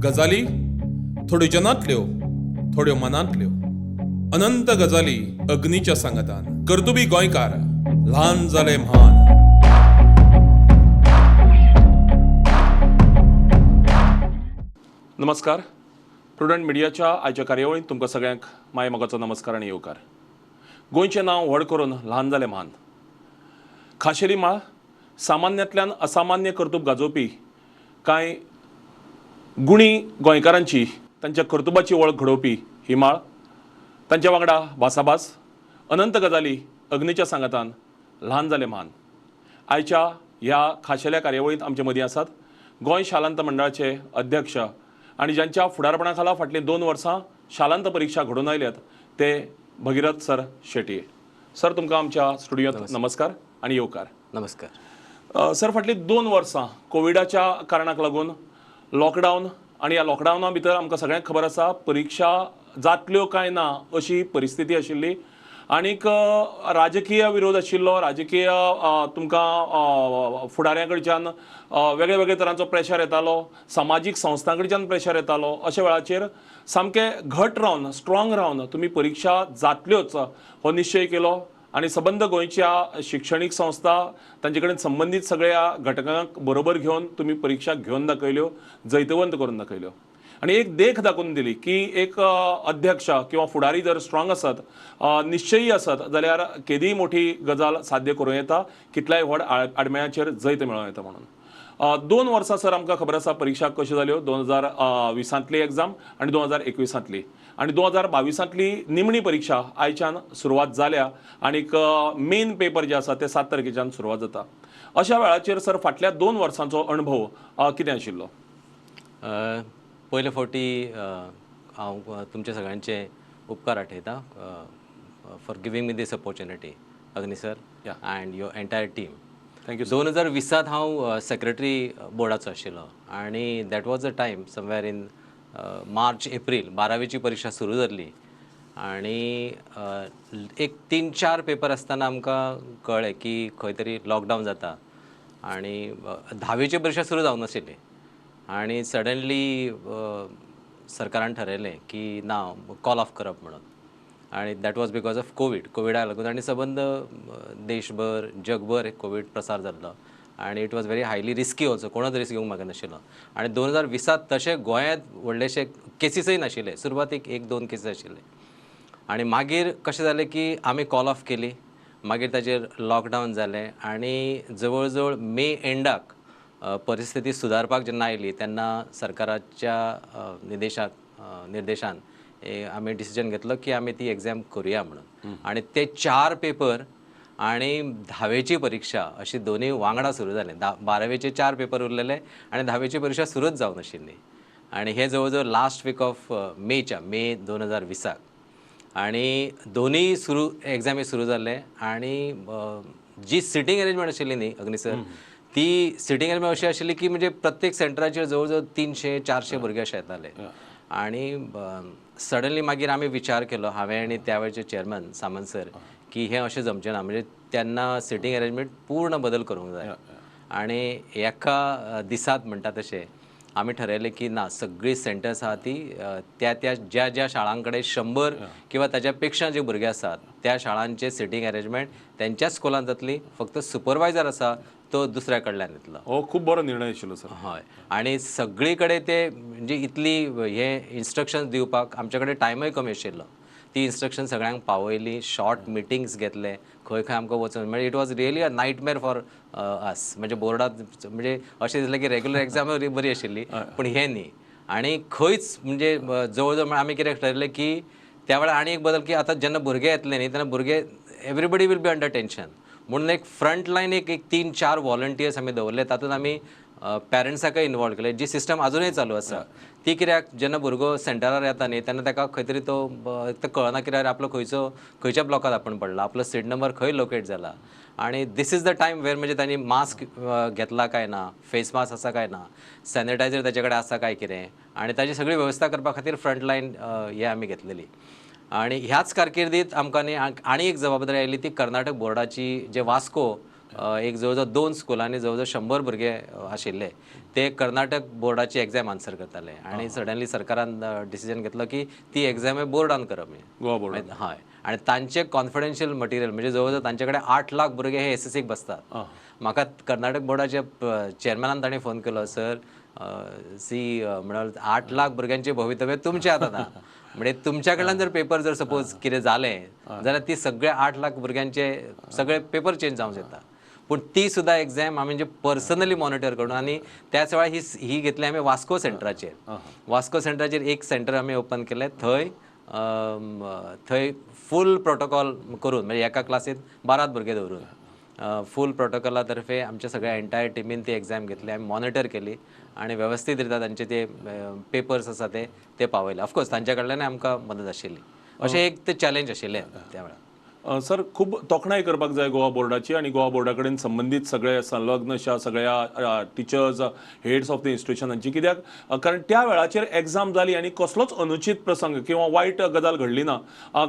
गजाली थोड्यो जनांतल्यो, थोड्यो मनांतल्यो, अनंत गजाली अग्नीच्या सांगातान. कर्तुबी गोंयकार, ल्हान जाले म्हान. नमस्कार. प्रुडंट मिडियाच्या आयच्या कार्यावळींत तुमकां सगळ्यांक माय मोगाचो नमस्कार आनी येवकार. गोंयचें नांव व्हड करून ल्हान जालें म्हान. खाशेली माळ सामान्यांतल्यान असामान्य कर्तूब गाजोवपी कांय गुणी गोंयकारांची, तांच्या कर्तुबाची वळख घडोवपी ही माळ. तांच्या वांगडा भासाभास, अनंत गजाली अग्नीच्या सांगातान, ल्हान जालें म्हान. आयच्या ह्या खाशेल्या कार्यावळींत आमचे मदीं आसात गोंय शालांत मंडळाचे अध्यक्ष आनी ज्यांच्या फुडारपणा खाला फाटलीं 2 वर्सां शालांत परिक्षा घडोवन आयल्यात ते भगीरथ सर शेटये. सर, तुमकां आमच्या स्टुडियोंत नमस्कार आनी येवकार. नमस्कार सर. फाटलीं 2 वर्सां कोविडाच्या कारणाक लागून लॉकडावन, आनी ह्या लॉकडावना भितर आमकां सगळ्यांक खबर आसा परिक्षा जातल्यो काय ना अशी परिस्थिती आशिल्ली, आनीक राजकीय विरोध आशिल्लो, राजकीय तुमकां फुडाऱ्यां कडच्यान वेगळे वेगळे तरांचो प्रेशर येतालो, समाजीक संस्थां कडच्यान प्रेशर येतालो. अशा वेळाचेर सामकें घट रावन, स्ट्रॉंग रावन तुमी परिक्षा जातल्योच हो निश्चय केलो आनी सबंद गोंयच्या शिक्षणीक संस्था, तांचे कडेन संबंदीत सगळ्या घटकांक बरोबर घेवन तुमी परिक्षा घेवन दाखयल्यो, जैतवंत करून दाखयल्यो आनी एक देख दाखोवन दिली की एक अध्यक्ष किंवा फुडारी जर स्ट्रॉंग आसत, निश्चयी आसत जाल्यार केदीय मोठी गजाल साध्य करूं येता, कितल्याय व्हड आडमेळ्याचेर जैत मेळोवं येता म्हणून. 2 वर्सां सर आमकां खबर आसा परिक्षा कश्यो जाल्यो, 2020 एग्जाम आनी 2021 आनी 2022 निमणी परिक्षा आयच्यान सुरवात जाल्या आनीक मेन पेपर जे आसा ते 7 तारखेच्यान सुरवात जाता. अशा वेळाचेर सर फाटल्या 2 वर्सांचो अणभव कितें आशिल्लो? पयले फावटी हांव तुमच्या सगळ्यांचे उपकार आठयता for giving me this opportunity, Agni sir and your entire team. Thank you. 2020 हांव सेक्रेटरी बोर्डाचो आशिल्लो आनी that was a time somewhere in March April 12वीची परिक्षा सुरू जाल्ली आनी एक 3-4 पेपर आसतना आमकां कळ्ळें की खंय तरी लॉकडावन जाता आनी 10वीची परिक्षा सुरू जावंक नाशिल्ली आनी सडनली सरकारान ठरयलें की ना, कॉल ऑफ करप म्हणून. आनी that was because of COVID. कोविडाक लागून आनी सबंद देशभर जगभर कोवीड प्रसार जाल्लो आनी it was very highly risky also, कोणूच रिस्क घेवंक मागनाशिल्लो. आनी 2020 तशें गोंयांत व्हडलेशे केसीसय नाशिल्ले, सुरवातीक 1-2 केसीस आशिल्ले. आनी मागीर कशें जालें की आमी कॉल ऑफ केली, मागीर ताजेर लॉकडावन जालें आनी जवळ जवळ मे एंडाक परिस्थिती सुदारपाक जेन्ना आयली तेन्ना सरकाराच्या निर्देशान आमी डिसिजन घेतलो की आमी ती एग्जाम करुया म्हणून. आनी ते 4 पेपर आनी 10वेची परिक्षा अशी दोनूय वांगडा सुरू जाले. 12वेचे 4 पेपर उरलेले आनी 10वेची परिक्षा सुरूच जावंक नाशिल्ली. आनी हे जवळ जवळ लास्ट वीक ऑफ मेच्या, मे 2020 आनी दोनूय सुरू एग्जामी सुरू जाले. आनी जी सिटींग अरेंजमेंट आशिल्ली न्ही अग्नी सर, ती सिटींग अरेंजमेंट अशी आशिल्ली की म्हणजे प्रत्येक सेंटराचेर जवळ जवळ 300-400 भुरगे अशे येताले. आनी सडनली मागीर आमी विचार केलो, हांवें आनी त्या वेळचे चेअरमॅन सामंत सर, की हें अशें जमचें ना, म्हणजे तेन्ना सिटींग अरेंजमेंट पूर्ण बदल करूंक जाय. आनी एका दिसांत म्हणटा तशें आमी ठरयलें की ना, सगळीं सेंटर्स आहा ती त्या त्या ज्या ज्या शाळां कडेन 100 किंवा ताच्या पेक्षा जे भुरगे आसात त्या शाळांचे सिटींग अरेंजमेंट तेंच्याच स्कुलांत जातली, फक्त सुपरवायजर आसा तो दुसऱ्या कडल्यान येतलो. हो, खूब बरो निर्णय आशिल्लो सर. हय, आनी सगळी कडेन ते म्हणजे इतली हे इन्स्ट्रक्शन्स दिवपाक आमचे कडेन टायमय कमी आशिल्लो. ती इन्स्ट्रक्शन सगळ्यांक पावयली, शॉर्ट मिटिंग्स घेतले खंय खंय आमकां वचून, म्हणजे it was really a nightmare for us. म्हणजे बोर्डात म्हणजे अशें दिसलें की रेगुलर एग्जाम बरी आशिल्ली पूण हें न्ही. आनी खंयच म्हणजे जवळ जवळ आमी कितें ठरयलें की त्या वेळार आनी एक बदल की आतां जेन्ना भुरगे येतले न्ही तेन्ना भुरगे everybody will be under tension म्हणून एक फ्रंट लायन एक 3-4 वॉलंटियर्स आमी दवरले. तातूंत आमी पॅरंट्साकय इनवॉल्व केले, जी सिस्टम अजुनय चालू आसा ती. कित्याक जेन्ना भुरगो सेंटरार येता न्ही तेन्ना ताका खंय तरी तो कळना कित्याक आपलो खंयचो खंयच्या ब्लॉकात आपूण पडला, आपलो सीट नंबर खंय लोकेट जाला. आनी this is the time where म्हणजे तांणी मास्क घेतला काय ना, फेस मास्क आसा काय ना, सॅनिटायझर ताचे कडेन आसा काय कितें, आनी ताजी सगळी वेवस्था करपा खातीर फ्रंट लायन हे आमी घेतलेली. आनी ह्याच कारकिर्दीत आमकां न्ही आनी एक जबाबदारी आयली ती कर्नाटक बोर्डाची, जे वास्को एक जवळ जवळ 2 स्कुलांनी जवळ जवळ 100 भुरगे आशिल्ले ते कर्नाटक बोर्डाची एग्जाम आन्सर करताले आनी सडनली सरकारान डिसिजन घेतलो की ती एग्जाम बोर्डान करप गोवा बोर्डान. हय, आनी तांचे कॉन्फिडेन्शियल मटेरियल म्हणजे जवळ जवळ तांचे कडेन 8 लाख भुरगे हे एसएससीक बसतात. म्हाका कर्नाटक बोर्डाच्या चेअरमॅनान ताणें फोन केलो, सर सी म्हणल्यार 8 लाख भुरग्यांचे भवितव्य तुमच्या हातांत आहा, म्हणजे तुमच्या कडल्यान जर पेपर जर सपोज कितें जालें जाल्यार ती सगळे 8 लाख भुरग्यांचे सगळे पेपर चेंज जावंक शकता. पूण ती सुद्दां एग्जाम आमी म्हणजे पर्सनली मॉनिटर करून आनी त्याच वेळार ही घेतली आमी वास्को सेंटराचेर. वास्को सेंटराचेर एक सेंटर आमी ओपन केलें, थंय थंय फूल प्रोटोकॉल करून म्हणजे एका क्लासींत 12 भुरगे दवरून फूल प्रोटोकॉला तर्फे आमच्या सगळ्या एंटायर टिमीन ती एग्जाम घेतली, आमी मॉनिटर केली आनी वेवस्थीत रित्या तांचे ते पेपर्स आसा ते पावयले. ऑफकोर्स तांच्या कडल्यानय आमकां मदत आशिल्ली. अशें एक ते चॅलेंज आशिल्लें त्या वेळार. सर, खूब तोखणाय करपाक जाय गोवा बोर्डाची आनी गोवा बोर्डा कडेन संबंदीत सगळे संलग्न अशा सगळ्या टिचर्स, हेड्स ऑफ the इन्स्टिट्युशनांची, कित्याक कारण त्या वेळाचेर एग्जाम जाली आनी कसलोच अनुचीत प्रसंग किंवा वायट गजाल घडली ना.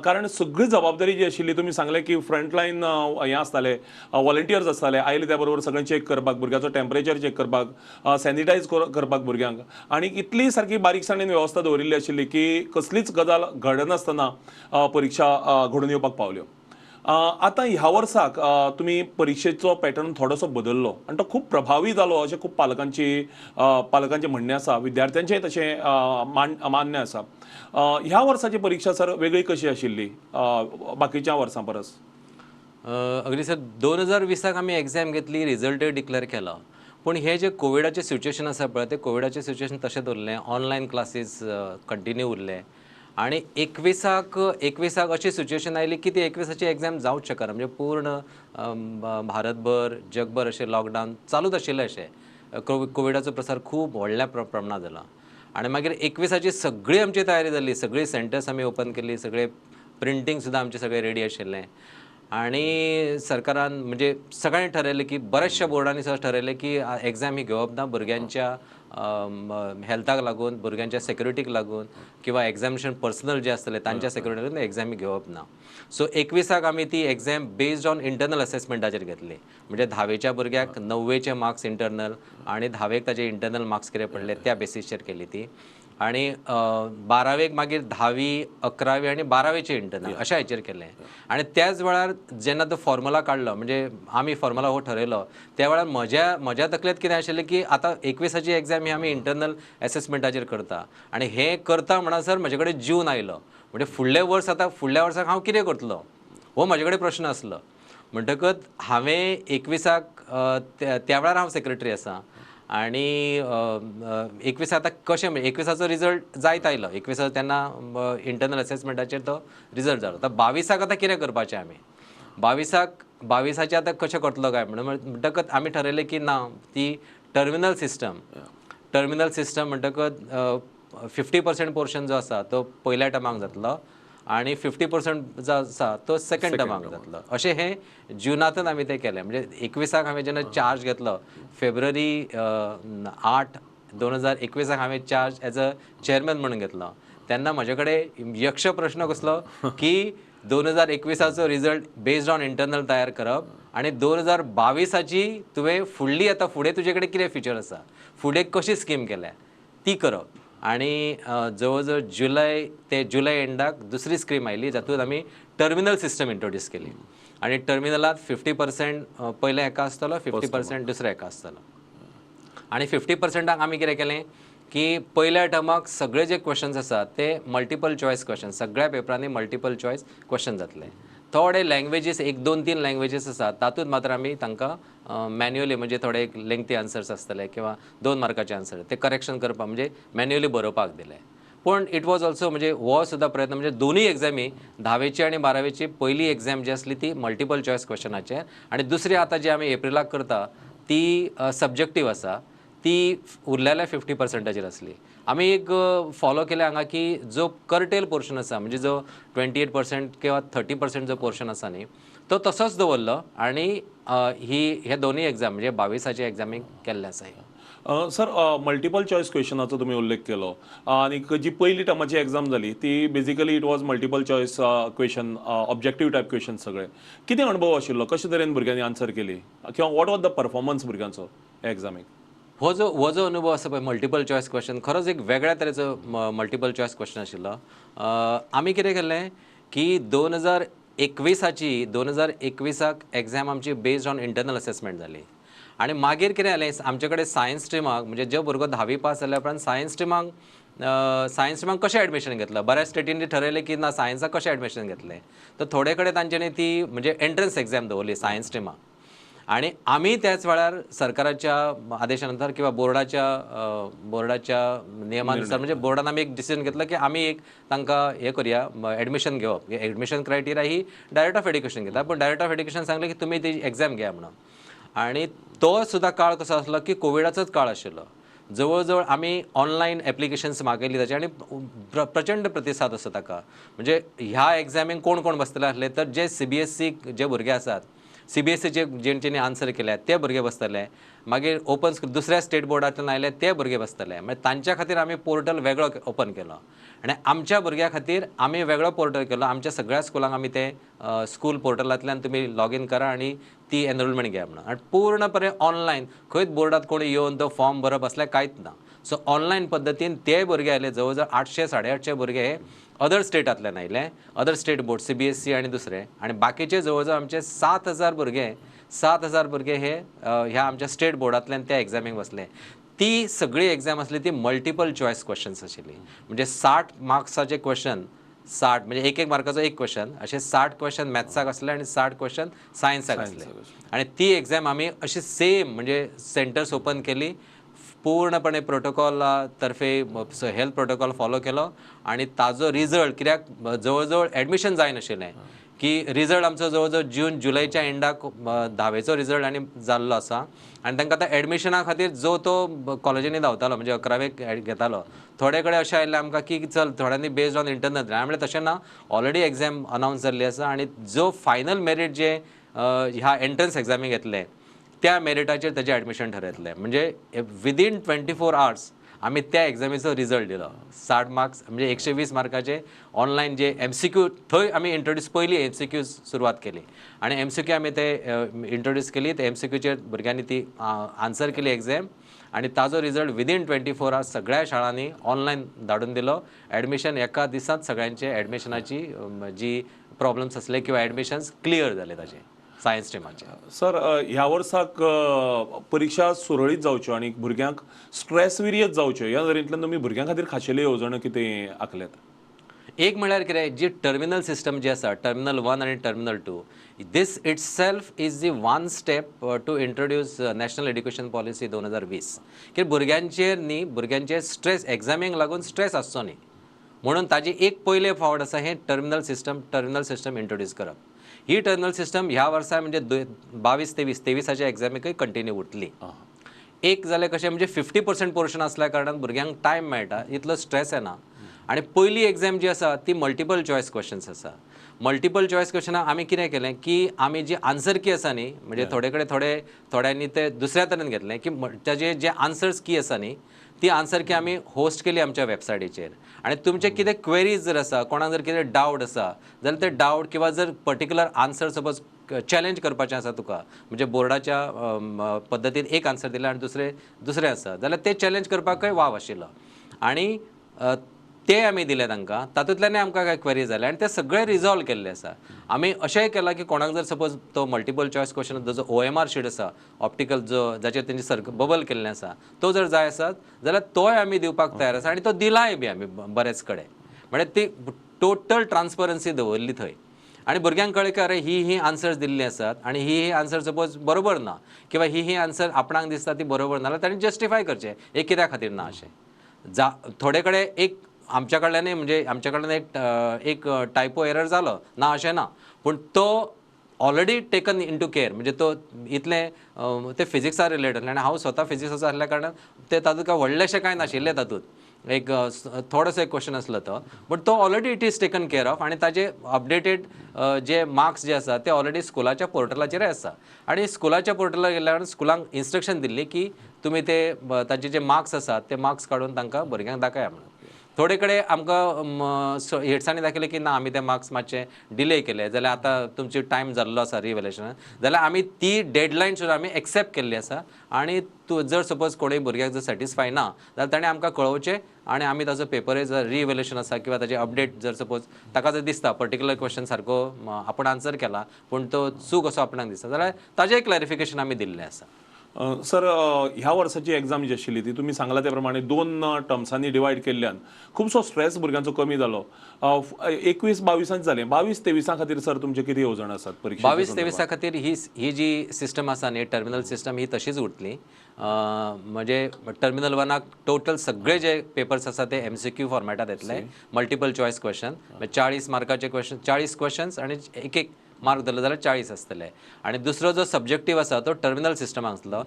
कारण सगळी जबाबदारी जी आशिल्ली, तुमी सांगलें की फ्रंटलायन हें आसताले, वॉलंटियर्स आसताले, आयले त्या बरोबर सगळें चॅक करपाक, भुरग्याचो टेम्परेचर चॅक करपाक, सॅनिटायज करपाक भुरग्यांक, आनी इतली सारकी बारीकसाणेन वेवस्था दवरिल्ली आशिल्ली की कसलीच गजाल घडनासतना परिक्षा घडून येवपाक पावल्यो. आतां ह्या वर्साक तुमी परिक्षेचो पॅटर्न थोडोसो बदल्लो आनी तो खूब प्रभावी जालो अशें खूब पालकांचें म्हणणें आसा, विद्यार्थ्यांचेंय तशें मान्य आसा. ह्या वर्साची परिक्षा सर वेगळी कशी आशिल्ली बाकीच्या वर्सां परस? अगदी सर, 2020 आमी एग्जाम घेतली, रिजल्टय डिक्लेअर केलो, पूण हे जे कोविडाचें सिच्युएशन आसा पळय, ते कोविडाचें सिच्युएशन तशें दवरलें, ऑनलायन क्लासीस कंटिन्यू उरले आनी 21 अशी सिच्युएशन आयली की ती 21 एग्जाम जावंक शकना, म्हणजे पूर्ण भारतभर जगभर अशें लॉकडावन चालूच आशिल्लें, अशें कोविडाचो प्रसार खूब व्हडल्या प्रमाणांत जाला. आनी मागीर 21 सगळी आमची तयारी जाली, सगळी सेंटर्स आमी ओपन केली, सगळे प्रिंटींग सुद्दां आमचें सगळें रेडी आशिल्लें आनी सरकारान म्हणजे सगळ्यांनी ठरयलें की बऱ्याचशा बोर्डांनी सुद्दां ठरयलें की एग्जाम ही घेवप ना, भुरग्यांच्या हेल्थाक लागून, भुरग्यांच्या सेक्युरिटीक लागून किंवा एग्जामिनेशन पर्सनल जे आसतले तांच्या सेक्युरिटीक लागून एग्जाम ही घेवप ना. सो 21 आमी ती एग्जाम बेस्ड ऑन इंटरनल असेसमेंटाचेर घेतली, म्हणजे 10वेच्या भुरग्याक 9वेचे मार्क्स इंटरनल आनी 10वेक ताजे इंटरनल मार्क्स कितें पडले त्या बेसीसचेर केली ती, आनी 12वेक मागीर 10वी, 11वी आनी 12वेचे इंटरनल अशा हेचेर केलें. आनी त्याच वेळार जेन्ना तो फॉर्मुला काडलो, म्हणजे आमी फॉर्मुला हो ठरयलो, त्या वेळार म्हज्या तकलेंत कितें आशिल्लें की आतां 21 एग्जाम ही आमी इंटरनल एसेसमेंटाचेर करता आनी हें करता म्हणसर म्हजे कडेन जून आयलो, म्हणजे फुडलें वर्स आतां फुडल्या वर्साक हांव कितें करतलो हो म्हजे कडेन प्रश्न आसलो. म्हणटकच हांवें 21 त्या वेळार हांव सेक्रेटरी आसा आनी 21 आतां कशें म्हणजे 21 रिजल्ट जायत आयलो, 21 तेन्ना इंटरनल असेसमेंटाचेर तो रिजल्ट जालो. आतां 22 आतां कितें करपाचें आमी 22 आतां कशें करतलो काय म्हणून म्हणटकच आमी ठरयलें की ना, ती टर्मिनल सिस्टम म्हणटकच 50% पोर्शन जो आसा तो पयल्या टर्माक जातलो आनी 50% जो आसा तो सेकंड टर्माक जातलो, अशें हें जुनांतच आमी तें केलें. म्हणजे 21 हांवें जेन्ना चार्ज घेतलो, फेब्रुवारी 8, 2021 हांवें चार्ज एज अ चेअरमॅन म्हणून घेतलो, तेन्ना म्हजे कडेन यक्ष प्रश्न कसलो की 2021 रिजल्ट बेस्ड ऑन इंटरनल तयार करप आनी 2022 तुवें फुडली आतां फुडें तुजे कडेन कितें फिचर आसा, फुडें कशी स्कीम केल्या ती करप. आनी जवळ जवळ जुलय ते जुलय एंडाक दुसरी स्कीम आयली जातूंत आमी टर्मिनल सिस्टम इंट्रोड्यूस केली आनी टर्मिनलांत 50% पयल्या हेका आसतलो, 50% दुसऱ्या हेका आसतलो. आनी 50% आमी कितें केलें की पयल्या टर्माक सगळे जे क्वेश्चन्स आसात ते मल्टिपल चॉयस क्वेश्चन, सगळ्या पेपरांनी मल्टिपल चॉयस क्वेश्चन जातले. थोडे लँग्वेजीस 1, 2, 3 लँग्वेजीस आसात तातूंत मात्र आमी तांकां मॅन्युअली म्हणजे थोडे एक लेंगथी आन्सर्स आसतले किंवा 2 मार्काचे आन्सर ते करेक्शन करपाक म्हणजे मॅन्युअली बरोवपाक दिले. पूण it was also म्हणजे हो सुद्दां प्रयत्न म्हणजे दोनूय एग्जामी 10वेची आनी 12वेची पयली एग्जाम जी आसली ती मल्टिपल चॉयस क्वेश्चनाचेर आनी दुसरी आतां जी आमी एप्रिलाक करता ती सब्जेक्टीव आसा, ती उरलेल्या 50% आसली. आमी एक फॉलो केलें हांगा की जो कर्टेल पोर्शन आसा म्हणजे जो 28% किंवा 30% जो पोर्शन आसा न्ही तो तसोच दवरलो आनी ही हे दोनूय एग्जाम म्हणजे 22 एग्जामीक केल्ले आसा. सर, मल्टिपल चॉयस क्वेश्चनाचो तुमी उल्लेख केलो आनी जी पयली टर्माची एग्जाम जाली ती basically it was multiple choice question, objective type question सगळे. कितें अणभव आशिल्लो, कशे तरेन भुरग्यांनी आन्सर केली किंवा what was the performance भुरग्यांचो एग्जामीक? हो जो अनुभव आसा पळय, मल्टिपल चॉयस क्वेश्चन खरोच एक वेगळ्या तरेचो मल्टिपल चॉयस क्वेश्चन आशिल्लो. आमी कितें केल्लें की 2021साची, 2021साक एग्जाम आमची बेस्ड ऑन इंटरनल असेसमेंट जाली आनी मागीर कितें जालें, आमचे कडेन सायन्स स्ट्रिमाक, म्हणजे जे भुरगो धावी पास जाल्या उपरांत सायन्स स्ट्रिमाक कशें एडमिशन घेतलं, बऱ्याच स्टेटींनी ठरयलें की ना, सायन्साक कशें एडमिशन घेतलें, तर थोडे कडेन तांच्यांनी ती म्हणजे एंट्रन्स एग्जाम दवरली सायन्स स्ट्रिमाक. आणि आमी त्याच वेळार सरकाराच्या आदेशा नंतर किंवा बोर्डाच्या नियमानुसार, म्हणजे बोर्डान आमी एक डिसिजन घेतलं की आमी एक तांकां हें करुया, एडमिशन घेवप. Admission criteria he director of education घेता, पूण डायरेक्टर ऑफ एड्युकेशन सांगलें की तुमी ती एग्जाम घेया म्हणून. आणि तो सुद्दां काळ कसो आसलो की कोविडाचोच काळ आशिल्लो. जवळ जवळ आमी ऑनलायन एप्लिकेशन्स मागयली ताचे आनी प्रचंड प्रतिसाद आसा ताका. म्हणजे ह्या एग्जामीक कोण कोण बसतले आसले तर जे सीबीएसई जे भुरगे आसात, सीबीएसईचे जेंच्यांनी आन्सर केल्या ते भुरगे बसतले, मागीर ओपन स्कूल दुसऱ्या स्टेट बोर्डांतल्यान आयले ते भुरगे बसतले. मागीर तांच्या खातीर आमी पोर्टल वेगळो ओपन केलो आनी आमच्या भुरग्यां खातीर आमी वेगळो पोर्टल केलो. आमच्या सगळ्या स्कुलांक आमी ते स्कूल पोर्टलांतल्यान तुमी लॉगीन करा आनी ती एनरोलमेंट घ्या म्हणून. आनी पूर्णपणे ऑनलायन, खंयच बोर्डात कोण येवन तो फॉर्म भरप असलें कांयच ना. सो ऑनलायन पद्दतीन ते भुरगे आयले. जवळ जवळ 800 850 भुरगे हे अदर स्टेटांतल्यान आयले, अदर स्टेट बोर्ड, सीबीएसई आनी दुसरे. आनी बाकीचे जवळ जवळ आमचे 7000 भुरगे, 7000 भुरगे हे ह्या आमच्या स्टेट बोर्डांतल्यान त्या एग्जामीक बसले. ती सगळी एग्जाम आसली ती मल्टिपल चॉयस क्वेश्चन्स आशिल्ली. म्हणजे 60 मार्क्साचे क्वेश्चन, 60 म्हणजे एक एक मार्काचो एक क्वेश्चन, अशे 60 क्वेश्चन मॅथ्साक आसले आनी 60 क्वेश्चन सायन्साक आसले. आनी ती एग्जाम आमी अशी सेम म्हणजे सेंटर्स ओपन केली, पूर्णपणे प्रोटोकॉला तर्फे हेल्थ प्रोटोकॉल फॉलो केलो आनी ताजो रिजल्ट, कित्याक जवळ जवळ एडमिशन जायनाशिल्लें की रिजल्ट आमचो जवळ जवळ जून जुलयच्या एंडाक धावेचो रिजल्ट आनी जाल्लो आसा आनी तांकां आतां एडमिशना खातीर जो तो कॉलेजींनी धांवतालो, म्हणजे अकरावेक घेतालो. थोडे कडेन अशें आयलें आमकां की चल, थोड्यांनी बेस्ड ऑन इंटरनल. हांवें म्हणलें तशें ना, ऑलरेडी एग्जाम अनावन्स जाल्ली आसा आनी जो फायनल मेरीट जे ह्या एंट्रन्स एग्जामीक येतले त्या मेरिटाचेर तेजें एडमिशन ठरयतले. म्हणजे विदीन 24 आवर्स आमी त्या एग्जामीचो रिजल्ट दिलो. 60 मार्क्स म्हणजे 120 मार्काचे ऑनलायन जे एमसीक्यू, थंय आमी इंट्रोड्यूस पयली एमसीक्यू सुरवात केली आनी एमसीक्यू आमी ते इंट्रोड्यूस केली. ते एमसीक्यूचेर भुरग्यांनी ती आन्सर केली एग्जाम आनी ताजो रिजल्ट विदीन 24 आवर्स सगळ्या शाळांनी ऑनलायन धाडून दिलो. एडमिशन एका दिसांत सगळ्यांचे एडमिशनाची जी प्रॉब्लम्स आसले किंवा एडमिशन्स क्लियर जाले ताजे सायन्स स्ट्रिमाचे. सर, ह्या वर्साक परिक्षा सुरळीत जावच्यो आनी भुरग्यांक स्ट्रेस विरयत जावच्यो ह्या नदरेंतल्यान तुमी भुरग्यां खातीर खाशेली येवजण्यो कितें आंखल्यात? एक म्हळ्यार कितें, जी टर्मिनल सिस्टम जी आसा, टर्मिनल 1 आनी terminal 2, this itself is the one step to introduce National Education Policy 2020, की भुरग्यांचेर न्ही, भुरग्यांचेर स्ट्रेस, एग्जामींक लागून स्ट्रेस आसचो न्ही म्हणून ताजी एक पयले फावट आसा हें टर्मिनल सिस्टम इंट्रोड्यूस करप. ही टर्मिनल सिस्टम ह्या वर्सा म्हणजे 22 23, तेवीसाच्या एग्जामीकय कंटिन्यू उरतली. एक जालें कशें म्हणजे 50% पोर्शन आसल्या कारणान भुरग्यांक टायम मेळटा, इतलो स्ट्रेस येना. आनी पयली एग्जाम जी आसा ती मल्टिपल चॉयस क्वेश्चन्स आसा. मल्टिपल चॉयस क्वेश्चनाक आमी कितें केलें की आमी जी आन्सर की आसा न्ही, म्हणजे थोडे कडेन थोडे थोड्यांनी ते दुसऱ्या तरेन घेतलें की ताजे जे आन्सर्स की आसा न्ही, ती आन्सर की आमी होस्ट केली आमच्या वेबसायटीचेर. आनी तुमचे कितें क्वेरीज जर आसा, कोणाक जर कितें डावट आसा जाल्यार ते डावट किंवा जर पर्टिक्युलर आन्सर सपोज चॅलेंज करपाचें आसा तुका, म्हणजे बोर्डाच्या पद्दतीन एक आन्सर दिला आनी दुसरें दुसरें आसा जाल्यार ते चॅलेंज करपाकय वाव आशिल्लो आनी ते आमी दिले तांकां. तातूंतल्यानय आमकां कांय क्वेरी जाले आनी ते सगळे रिजॉल्व केल्ले आसा. आमी अशेंय केलां की कोणाक जर सपोज तो मल्टिपल चॉयस क्वेश्चन जो ओएमआर शीट आसा, ऑप्टिकल जो जाचेर तेंचे सर्क बबल केल्लें आसा, तो जर जाय आसत जाल्यार तोय आमी दिवपाक तयार आसा आनी तो दिलाय बी आमी बरेच कडेन. म्हणजे ती टोटल ट्रान्सपरन्सी दवरली थंय आनी भुरग्यांक कळ्ळें की अरे, ही ही आन्सर्स दिल्ली आसात आनी ही ही आन्सर सपोज बरोबर ना किंवा ही ही आन्सर आपणाक दिसता ती बरोबर ना जाल्यार तांणी जस्टिफाय करचें एक कित्या खातीर ना अशें. जा थोडे कडेन एक आमच्या कडल्यानय, म्हणजे आमच्या कडल्यान एक टायपो एरर जालो, ना अशें ना, पूण तो already taken in to care. म्हणजे तो इतलें ते फिजिक्सा रिलेटेड आनी हांव स्वता फिजिक्साचो आसल्या कारणान ते तातूंत काय व्हडलेशें कांय नाशिल्लें. तातूंत एक थोडोसो एक क्वेश्चन आसलो तो, बट तो already it is taken care of. आनी ताजे अपडेटेड जे मार्क्स जे आसा ते ऑलरेडी स्कुलाच्या पोर्टलाचेरय आसा आनी स्कुलाच्या पोर्टलार गेल्ल्या कारणान स्कुलांक इन्स्ट्रक्शन दिल्ली की तुमी ते तांचे जे मार्क्स आसात ते मार्क्स काडून तांकां भुरग्यांक दाखया म्हणून. थोडे कडेन आमकां हेड्सांनी दाखयलें की ना आमी ते मार्क्स मातशे डिले केले जाल्यार आतां तुमची टायम जाल्लो आसा रिइव्हॅल्युएशनाक, जाल्यार आमी ती डेडलायन सुद्दां आमी एक्सेप्ट केल्ली आसा. आनी तूं जर सपोज कोणूय भुरग्याक जर सॅटिस्फाय ना जाल्यार ताणें आमकां कळोवचें आनी आमी ताजो पेपरय जर रिइव्हॅल्युएशन आसा किंवा ताजें अपडेट जर सपोज ताका जर दिसता पर्टिक्युलर क्वेश्चन सारको आपूण आन्सर केला पूण तो चूक असो आपणाक दिसता जाल्यार ताजेंय क्लॅरिफिकेशन आमी दिल्लें आसा. सर, ह्या वर्साची एग्जाम जी आशिल्ली ती तुमी सांगला त्या प्रमाणे 2 टर्म्सांनी डिवायड केल्ल्यान खुबसो स्ट्रेस भुरग्यांचो कमी जालो. 21-22 जालें, 22-23 खातीर सर तुमचे कितें येवजण आसात परिक्षेच्या? 22-23 खातीर ही जी सिस्टम आसा न्ही टर्मिनल सिस्टम ही तशीच उरतली. म्हणजे टर्मिनल 1 टोटल सगळे जे पेपर्स आसा ते MCQ फॉर्मेटात येतले, मल्टिपल चॉयस क्वेश्चन, 40 मार्काचे क्वेश्चन, 40 क्वेश्चन्स आनी एक एक मार्क धरलो जाल्यार 40 आसतले. आनी दुसरो जो सब्जेक्टीव आसा तो टर्मिनल सिस्टमाक आसलो.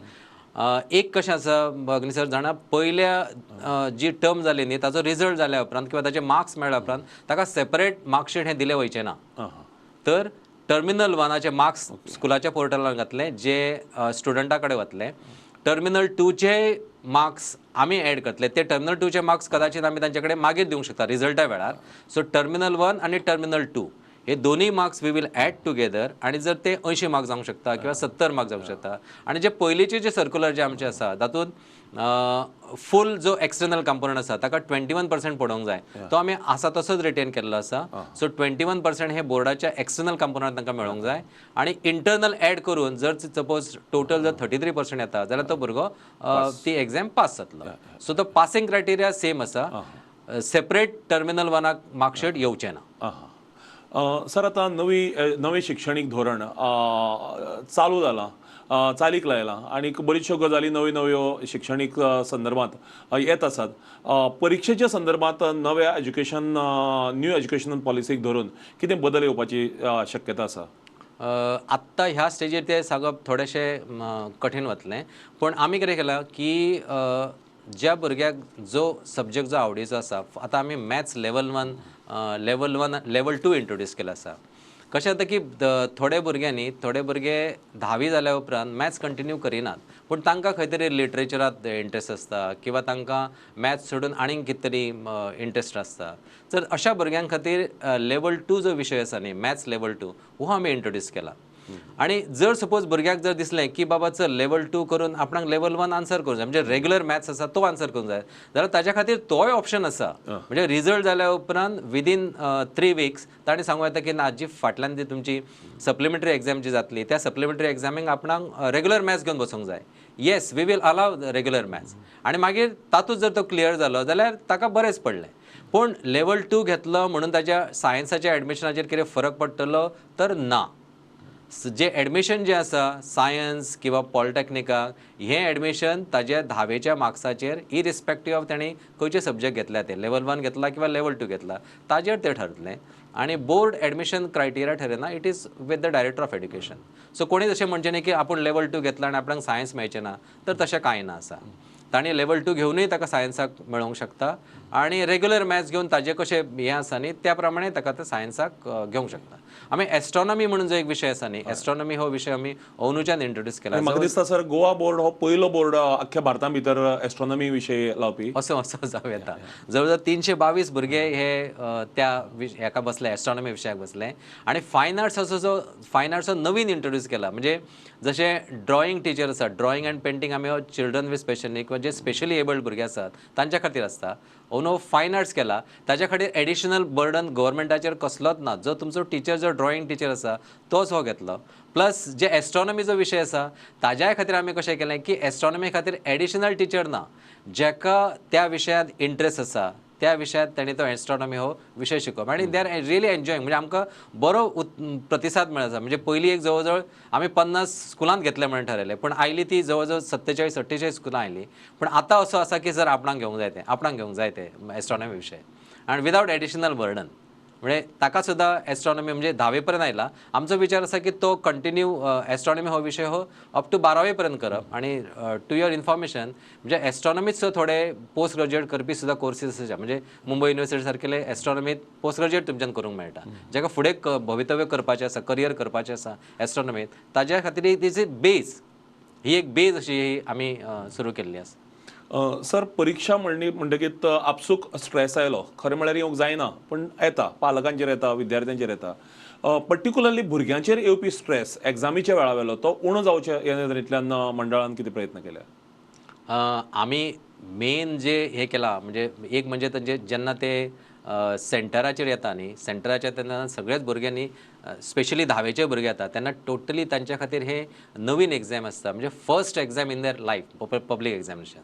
एक कशें आसा भगनी सर जाणा, पयल्या जी टर्म जाली न्ही ताचो रिजल्ट जाल्या उपरांत किंवा ताचे मार्क्स मेळ्ळ्या उपरांत ताका सेपरेट मार्कशीट हें दिलें वयचें ना. तर टर्मिनल 1 मार्क्स स्कुलाच्या पोर्टलार घातले जे स्टुडंटा कडेन वतले, टर्मिनल 2चे मार्क्स आमी एड करतले, ते टर्मिनल 2चे मार्क्स कदाचित आमी तांचे कडेन मागीर दिवंक शकता रिजल्टा वेळार. सो टर्मिनल 1 आनी टर्मिनल 2 हे दोन्ही marks we will add together आनी जर ते 80 मार्क्स जावंक शकता किंवा 70 मार्क्स जावंक शकता. आनी जे पयलींचे जे सर्कुलर जे आमचे आसा तातूंत फूल जो एक्सटर्नल कंपोनंट आसा ताका 21% पडोवंक जाय, तो आमी आसा तसोच रिटेन केल्लो आसा. सो 21% हे बोर्डाच्या एक्सटर्नल कंपोनंट तांकां मेळोवंक जाय आनी इंटरनल एड करून जर सपोज टोटल जर 33% येता जाल्यार तो भुरगो ती एग्जाम पास जातलो. सो तो पासिंग क्रायटेरिया सेम आसा, सेपरेट टर्मिनल 1 मार्कशीट येवचें ना. सर, आतां नवें शिक्षणीक धोरण चालू जालां, चालीक लायलां आनी बरीचश्यो गजाली नव्यो नव्यो शिक्षणीक संदर्भांत येत आसात. परिक्षेच्या संदर्भांत नव्या एज्युकेशन न्यू एज्युकेशनल पॉलिसीक धरून कितें बदल येवपाची शक्यता आसा? आत्तां ह्या स्टेजीर तें सांगप थोडेशें कठीण वतलें, पूण आमी कितें केलां की ज्या भुरग्याक जो सब्जेक्ट जो आवडीचो आसा, आतां आमी मॅथ्स लेवल 1 लेवल 2 इंट्रोड्यूस केला आसा. कशें जाता की थोडे भुरग्यांनी थोडे भुरगे 10वी जाल्या उपरांत मॅथ्स कंटिन्यू करिनात, पूण तांकां खंय तरी लिटरेचरांत इंट्रस्ट आसता किंवा तांकां मॅथ्स सोडून आनीक कितें तरी इंट्रस्ट आसता. तर अशा भुरग्यां खातीर लेवल 2 जो विशय आसा न्ही मॅथ्स लेवल 2 हो आमी इंट्रोड्यूस केला. आनी जर सपोज भुरग्याक जर दिसलें की बाबा चल लेवल 2 करून आपणाक लेवल 1 आन्सर करूंक जाय, म्हणजे रेगुलर मॅथ्स आसा तो आन्सर करूंक जाय, जाल्यार ताज्या खातीर तोय ऑप्शन आसा. म्हणजे रिजल्ट जाल्या उपरांत विदीन 3 वीक्स ताणें सांगूं येता की ना जी फाटल्यान जी तुमची सप्लिमेंटरी एग्जाम जी जातली त्या सप्लिमेंटरी एग्जामीक आपणाक रेगुलर मॅथ्स घेवन बसूंक जाय. Yes, we will allow regular maths. आनी मागीर तातूंत जर तो क्लियर जालो जाल्यार ताका बरेंच पडलें. पूण लेवल 2 घेतलो म्हणून ताज्या सायन्साच्या एडमिशनाचेर कितें फरक पडटलो तर ना. जे एडमिशन जे आसा सायन्स किंवा पॉलिटेक्निकाक हें एडमिशन ताज्या 10वेच्या मार्क्साचेर इरिस्पेक्टीव ऑफ ताणें खंयचे सब्जेक्ट घेतल्या ते लेवल 1 घेतला किंवा लेवल 2 घेतला ताजेर तें ठरतलें. आनी बोर्ड एडमिशन क्रायटेरिया ठरयना, it is with the director of education. So कोणीच अशें म्हणचें न्ही की आपूण लेवल 2 घेतला आनी आपणाक सायन्स मेळचें ना, तर तशें कांय ना आसा. ताणें लेवल 2 घेवनूय ताका सायन्साक मेळोवंक शकता आनी रेगुलर मॅथ्स घेवन ताजें कशें हें आसा न्ही त्या प्रमाणे ताका तें सायन्साक घेवंक शकता. आमी एस्ट्रॉनॉमी म्हणून जो एक विशय आसा न्ही, एस्ट्रॉनॉमी हो विशय आमी अंदूच्यान इंट्रोड्यूस केला. म्हाका दिसता सर गोवा बोर्ड हो पयलो बोर्ड अख्ख्या भारता भितर एस्ट्रॉनॉमी विशय लावपी असो असो जावं येता. जवळ जवळ 322 भुरगे हे त्या हेका बसले, एस्ट्रॉनॉमी विशयाक बसले. आनी फायन आर्ट्स जो फायन आर्ट्स नवीन इंट्रोड्यूस केला, म्हणजे जशें ड्रॉइंग टिचर आसा, ड्रॉइंग अँड पेंटींग आमी हो चिल्ड्रन विथ स्पेशल नीड किंवा जे स्पेशली एबल्ड भुरगे आसात तांच्या खातीर आसता. अंदू फायन आर्ट्स केला ताच्या खातीर एडिशनल बर्डन गव्हर्मेंटाचेर कसलोच ना. जो तुमचो टिचर जो ड्रॉइंग टिचर आसा तोच हो घेतलो. प्लस जे एस्ट्रॉनॉमीचो विशय आसा ताज्याय खातीर आमी कशें केलें की एस्ट्रॉनॉमी खातीर एडिशनल टिचर ना, जाका त्या विशयांत इंट्रस्ट आसा त्या विशयांत ताणें तो एस्ट्रॉनॉमी हो विशय शिकोवप. आनी they are really enjoying, म्हणजे आमकां बरो प्रतिसाद मेळत आसा. म्हणजे पयलीं एक जवळ जवळ आमी 50 स्कुलांत घेतले म्हणून ठरयलें, पूण आयली ती जवळ जवळ 47-48 स्कुलां आयलीं. पूण आतां असो आसा की सर आपणाक घेवंक जाय तें, आपणाक घेवंक जाय तें एस्ट्रॉनॉमी विशय आनी विदावट एडिशनल बर्डन. म्हणजे ताका सुद्दां एस्ट्रॉनॉमी म्हणजे 10वे पर्यंत आयला. आमचो विचार आसा की तो कंटिन्यू एस्ट्रॉनॉमी हो विशय हो अप टू 12वे पर्यंत करप. आनी टू your information म्हणजे एस्ट्रॉनॉमीत सुद्दां थोडे पोस्ट ग्रेज्युएट करपी सुद्दां कोर्सीस आसा. म्हणजे मुंबय युनिवर्सिटी सारकेले एस्ट्रॉनॉमीत पोस्ट ग्रेज्युएट तुमच्यान करूंक मेळटा. जाका फुडें भवितव्य करपाचें आसा, करियर करपाचें आसा एस्ट्रॉनॉमीत, ताज्या खातीर it is a base. ही एक बेज अशी आमी सुरू केल्ली आसा. सर, परिक्षा म्हणली म्हणटकीत आपसूक स्ट्रेस आयलो. खरें म्हळ्यार येवंक जायना पूण येता, पालकांचेर येता, विद्यार्थ्यांचेर येता. पर्टिक्युलरली भुरग्यांचेर येवपी स्ट्रेस एग्जामीच्या वेळा वेलो तो उणो जावचे ह्या नदरेंतल्यान मंडळान कितें प्रयत्न केले? आमी मेन जे हे केला म्हणजे एक म्हणजे तांचे जेन्ना ते सेंटराचेर येता न्ही, सेंटराचेर तेन्ना सगळ्याच भुरग्यांनी स्पेशली धावेचे भुरगे येता तेन्ना टोटली तांच्या खातीर हे नवीन एग्जाम आसता, म्हणजे first exam in their life public examination.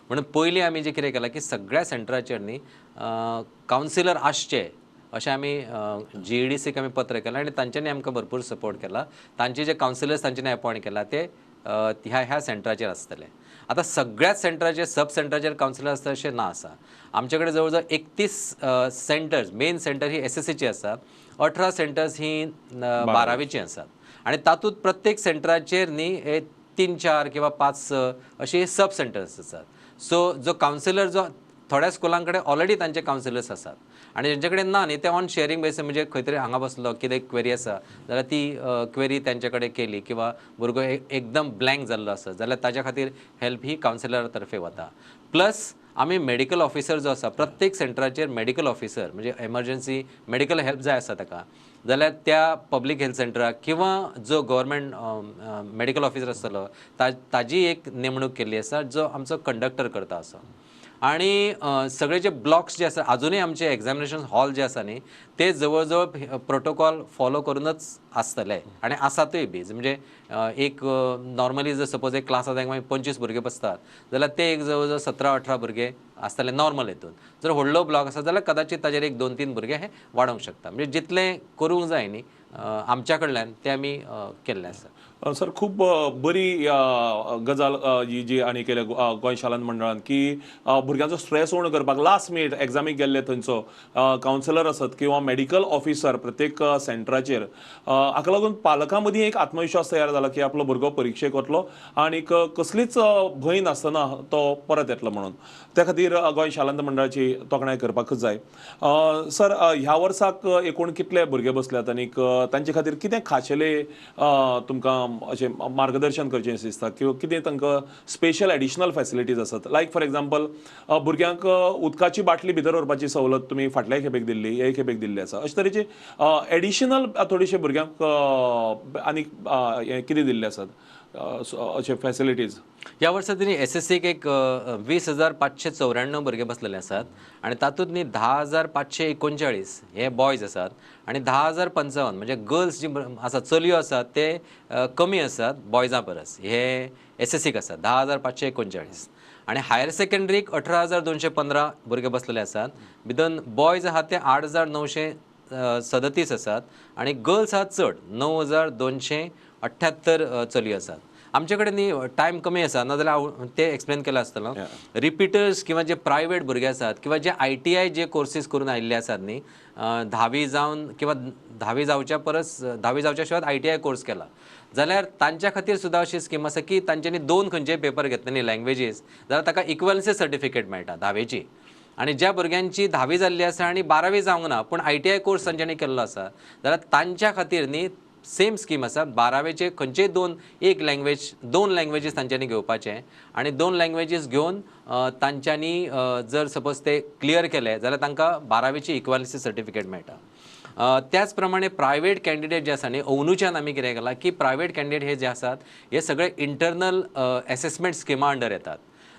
म्हणून पयलीं आमी जें कितें केलां की सगळ्या सेंटराचेर न्ही कावन्सिलर आसचे अशें आमी GEDCक आमी पत्र केलां आनी तांच्यांनी आमकां भरपूर सपोर्ट केला. तांचे जे कावन्सिलर्स तांच्यांनी अपॉयंट केला ते ह्या ह्या सेंटराचेर आसतले. आतां सगळ्याच सेंटराचेर सब सेंटराचेर कावन्सिलर आसता अशें ना आसा. आमचे कडेन जवळ जवळ 31 सेंटर्स, मेन सेंटर ही SSCची आसा, 18 सेंटर्स ही बारावेची आसात आनी तातूंत प्रत्येक सेंटराचेर न्ही 3, 4 किंवा 5 अशे सब सेंटर्स आसात. सो जो कावन्सिलर जो थोड्या स्कुलां कडेन ऑलरेडी तांचे कावन्सिलर्स आसात आनी जेंचे कडेन ना न्ही ते ऑन शेयरींग बेसीस, म्हणजे खंय तरी हांगा बसलो कितें क्वेरी आसा जाल्यार ती क्वेरी तांचे कडेन केली किंवा भुरगो एकदम ब्लँक जाल्लो आसा जाल्यार ताज्या खातीर हेल्प ही कावन्सिलरा तर्फे वता. प्लस आमी मेडिकल ऑफिसर जो आसा प्रत्येक सेंटराचेर मेडिकल ऑफिसर म्हणजे एमर्जन्सी मेडिकल हेल्प जाय आसा ताका जाल्यार त्या पब्लीक हेल्थ सेंटराक किंवा जो गव्हर्मेंट मेडिकल ऑफिसर आसतलो ताजी एक नेमणूक केल्ली आसा जो आमचो कंडक्टर करता असो. आनी सगळे जे ब्लॉक्स जे आसा अजुनूय आमचे एग्जामिनेशन हॉल जे आसा न्ही ते जवळ जवळ प्रोटोकॉल फॉलो करूनच आसतले आनी आसातूय बी. म्हणजे एक नॉर्मली जर सपोज एक क्लास आसा मागीर 25 भुरगे बसतात जाल्यार ते एक जवळ जवळ 17-18 भुरगे आसतले नॉर्मल हितून. जर व्हडलो ब्लॉक आसा जाल्यार कदाचित ताजेर 1, 2, 3 भुरगे हे वाडोवंक शकता. म्हणजे जितलें करूंक जाय न्ही आमच्या कडल्यान तें आमी केल्लें आसा. सर, खूब बरी गजाल ही जी आनी केल्या गोंय शालांत मंडळान की भुरग्यांचो स्ट्रेस उणो करपाक लास्ट मिनीट एग्जामीक गेल्ले थंयचो कावन्सिलर आसत किंवा मेडिकल ऑफिसर प्रत्येक सेंटराचेर, हाका लागून पालकां मदीं एक आत्मविश्वास तयार जाला की आपलो भुरगो परिक्षेक वतलो आनी कसलीच भंय नासतना तो परत येतलो म्हणून. त्या खातीर गोंय शालांत मंडळाची तोखणाय करपाकूच जाय. सर, ह्या वर्साक एकूण कितले भुरगे बसल्यात आनी तांचे खातीर कितें खाशेले तुमकां अशें मार्गदर्शन करचें अशें दिसता किंवा कितें तांकां स्पेशल एडिशनल फॅसिलिटीज आसात? लायक फॉर एग्जाम्पल भुरग्यांक उदकाची बाटली भितर व्हरपाची सवलत तुमी फाटल्या खेपेक दिल्ली, हे खेपेक दिल्ली आसा. अशे तरेची एडिशनल थोडीशे भुरग्यांक आनीक कितें दिल्ले आसात अशे फॅसिलिटीज? ह्या वर्सा तिणी SSCक एक 20,594 भुरगे बसलेले आसात आनी तातूंत न्ही 10,539 हे बॉयज आसात आनी 10,055 म्हणजे गर्ल्स जी आसात चलयो आसात ते कमी आसात बॉयजां परस. हे SSCक आसात 10,539 आनी हायर सेकंडरीक 18,215 भुरगे बसलेले आसात. भितर बॉयज आहात ते 8,937 आसात आनी गर्ल्स आहात चड 9,278 चलयो आसात. आमचे कडेन न्ही टायम कमी आसा नाजाल्यार हांव ते एक्सप्लेन केलां आसतलो. रिपिटर्स किंवा जे प्रायवेट भुरगे आसात किंवा जे ITI जे कोर्सीस करून आयिल्ले आसात न्ही धावी जावन किंवा धावी जावच्या परस धावी जावच्या शिवाय ITI course केला जाल्यार तांच्या खातीर सुद्दां अशी स्कीम आसा की तांच्यांनी 2 खंयचेय पेपर घेतले न्ही लँग्वेजीस जाल्यार ताका इक्वलन्सी सर्टिफिकेट मेळटा धावेची. आनी ज्या भुरग्यांची धावी जाल्ली आसा आनी बारावी जावंक ना पूण ITI course तांच्यांनी केल्लो आसा जाल्यार तांच्या खातीर न्ही सेम स्कीम आसा. बारावेचे खंयचेय 2 लँग्वेज 2 लँग्वेजीस तांच्यांनी घेवपाचे आनी 2 लँग्वेजीस घेवन तांच्यांनी जर सपोज ते क्लियर केले जाल्यार तांकां बारावेची इक्वलन्सी सर्टिफिकेट मेळटा. त्याच प्रमाणे प्रायवेट कॅन्डिडेट जे आसा न्ही अंदूच्यान आमी कितें केलां की प्रायवेट कॅन्डिडेट हे जे आसात हे सगळे इंटरनल एसेसमेंट स्किमा अंडर येतात.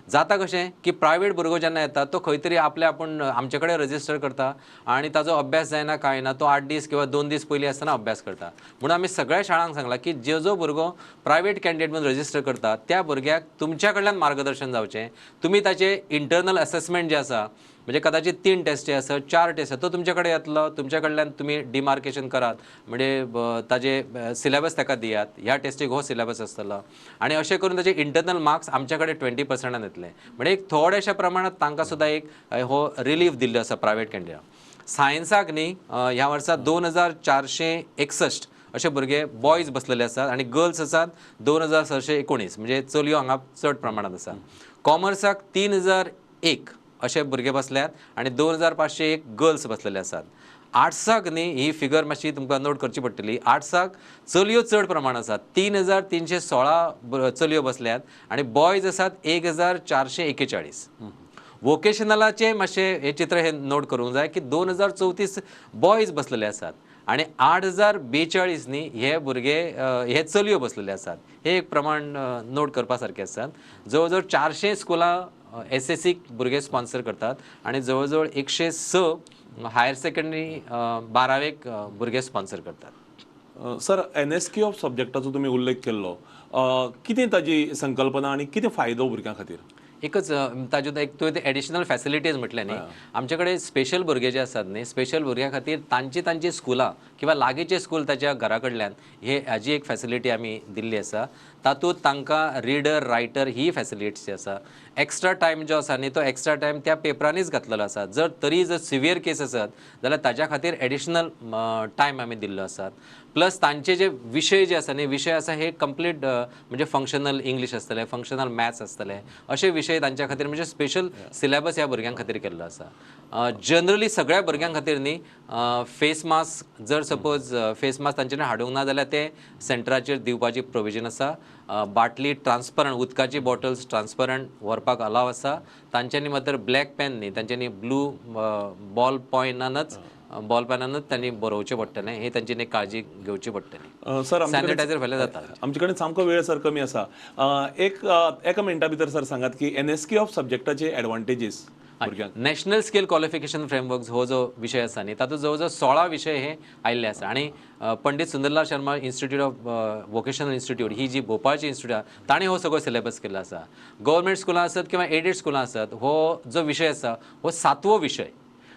जाता कशें की प्रायवेट भुरगो जेन्ना येता तो खंय तरी आपले आपूण आमचे कडेन रजिस्टर करता आनी ताजो अभ्यास जायना कांय ना, तो 8 दीस किंवा 2 दीस पयलीं आसतना अभ्यास करता. म्हणून आमी सगळ्या शाळांक सांगलां की जो जो भुरगो प्रायवेट कॅन्डिडेट म्हणून रजिस्टर करता त्या भुरग्याक तुमच्या कडल्यान मार्गदर्शन जावचें. तुमी ताचें इंटरनल एसेसमेंट जें आसा म्हणजे कदाचित 3 टेस्टी आसत 4 टेस्ट आसत तो तुमचे कडेन येतलो, तुमच्या कडल्यान तुमी डिमार्केशन करात म्हणजे ताजे सिलेबस ताका दियात, ह्या टेस्टीक हो सिलेबस आसतलो आनी अशें करून ताजे इंटरनल मार्क्स आमच्या कडेन 20% येतले. म्हणजे एक थोड्याशा प्रमाणात तांकां सुद्दां एक हो रिलीफ दिल्लो आसा प्रायवेट कॅन्डिडेट. सायन्साक न्ही ह्या वर्सा 2,461 अशे भुरगे बॉयज बसलेले आसात आनी गर्ल्स आसात 2,619 म्हणजे चलयो हांगा चड प्रमाणांत आसा. कॉमर्साक 3,001 अशे भुरगे बसल्यात आनी 2,501 गर्ल्स बसलेले आसात. आर्ट्साक न्ही ही फिगर मातशी तुमकां नोट करची पडटली. आर्ट्साक चलयो चड प्रमाण आसा, 3316 चलयो बसल्यात आनी बॉयज आसात 1441. वोकेशनलाचें मातशें हें चित्र हें नोट करूंक जाय की 2034 बॉयज बसलेले आसात आनी 8042 न्ही हे भुरगे हे चलयो बसलेले आसात. हे एक प्रमाण नोट करपा सारकें आसात. जवळ जवळ 400 स्कुलां एसएससीक भुरगे स्पॉन्सर करतात आनी जवळ जवळ 106 हायर सेकंडरी बारावेक भुरगे स्पॉन्सर करतात. सर, एनएसक्यू ऑफ सब्जेक्टाचो तुमी उल्लेख केल्लो, कितें ताजी संकल्पना आनी कितें फायदो भुरग्यां खातीर? एकच ताज्यो एक तुवें एडिशनल फॅसिलिटीज म्हटलें न्ही, आमचे कडेन स्पेशल भुरगे जे आसात न्ही, स्पेशल भुरग्यां खातीर तांची तांची स्कुलां किंवा लागींचें स्कूल ताच्या घरा कडल्यान हे हाजी एक फॅसिलिटी आमी दिल्ली आसा. तातूंत तांकां रिडर रायटर ही फॅसिलिटी आसा. एक्स्ट्रा टायम जो आसा न्ही तो एक्स्ट्रा टायम त्या पेपरांनीच घातलेलो आसा. जर तरी जर सिवियर केस आसत जाल्यार ताज्या खातीर एडिशनल टायम आमी दिल्लो आसा. प्लस तांचे जे विशय जे आसा न्ही, विशय आसा हे कंप्लीट म्हणजे फंक्शनल इंग्लीश आसतलें, फंक्शनल मॅथ्स आसतलें, अशे विशय तांच्या खातीर म्हणजे स्पेशल सिलेबस ह्या भुरग्यां खातीर केल्लो आसा. जनरली सगळ्या भुरग्यां खातीर न्ही फेस मास्क, जर सपोज फेस मास्क तांच्यानी हाडूंक ना जाल्यार ते सेंटराचेर दिवपाची प्रोविजन आसा. बाटली ट्रान्सपरंट, उदकाची बॉटल्स ट्रान्सपरंट व्हरपाक अलाव आसा. तांच्यांनी मात्र ब्लॅक पेन न्ही, तांच्यांनी ब्लू बॉल पॉयनानच बॉल पेनानच तांणी बरोवचें पडटलें, हे तांची काळजी घेवची पडटली. सर, सॅनिटायझर फाल्यां जाता. आमचे कडेन सामको वेळ सर कमी आसा. एका मिनटा भितर सर सांगात की एनएसक्यू ऑफ सब्जेक्टाचे एडवांटेजीस भुरग्यांक. नॅशनल स्केल क्वॉलिफिकेशन फ्रेमवर्क हो जो विशय आसा न्ही, तातूंत जवळ जवळ 16 विशय हे आयिल्ले आसा. आनी Pandit Sundarlal Sharma institute of vocational institute ही जी भोपाळची इन्स्टिट्यूट आसा ताणें हो सगळो सिलेबस केल्लो आसा. गव्हर्मेंट स्कुलां आसत किंवा एडेड स्कुलां आसत, हो जो विशय आसा हो 7वो विशय.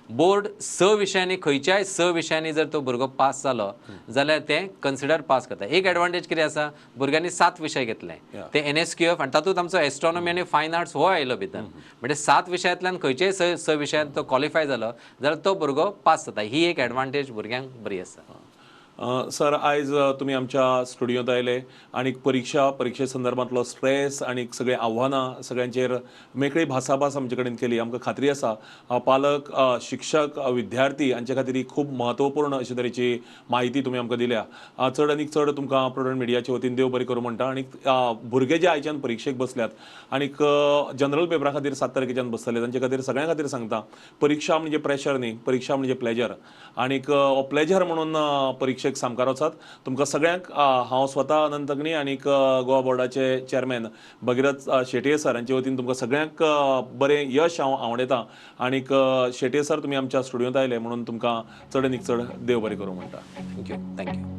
बोर्ड 6 विशयांनी, खंयच्याय 6 विशयांनी जर तो भुरगो पास जालो जाल्यार ते कन्सिडर पास करता. एक एडवांटेज कितें आसा, भुरग्यांनी 7 विशय घेतले ते एनएसक्यूएफ आनी तातूंत आमचो एस्ट्रॉनॉमी आनी फायन आर्ट्स हो आयलो भितर, म्हणजे 7 विशयांतल्यान खंयच्याय 6 विशयांत तो क्वॉलिफाय जालो जाल्यार तो भुरगो पास जाता. ही एक एडवांटेज भुरग्यांक बरी आसा. सर, आयज तुमी आमच्या स्टुडियोंत आयले आनी परिक्षे संदर्भांतलो स्ट्रेस आनी सगळीं आव्हानां सगळ्यांचेर मेकळी भासाभास आमचे कडेन केली. आमकां खात्री आसा पालक, शिक्षक, विद्यार्थी हांचे खातीर ही खूब म्हत्वपूर्ण अशे तरेची म्हायती तुमी आमकां दिल्या. चड आनी चड तुमकां प्रुडंट मिडियाचे वतीन देव बरें करूं म्हणटा. आनी भुरगे जे आयच्यान परिक्षेक बसल्यात आनी जनरल पेपरा खातीर 7 तारखेच्यान बसतले तांचे खातीर सगळ्यां खातीर सांगता, परिक्षा म्हणजे प्रेशर न्ही, परिक्षा म्हणजे प्लेजर. आनीक प्लेजर म्हणून परिक्षेक सामकार वचात. तुमकां सगळ्यांक हांव स्वता अनंत अग्नी आनीक गोवा बोर्डाचे चेअरमॅन भगीरथ शेटये सर हांचे वतीन तुमकां सगळ्यांक बरें यश हांव आवडयतां. आनीक शेटये सर, तुमी आमच्या स्टुडियोंत आयले म्हणून तुमकां चड आनीक चड देव बरें करूं म्हणटा. Thank you, thank you.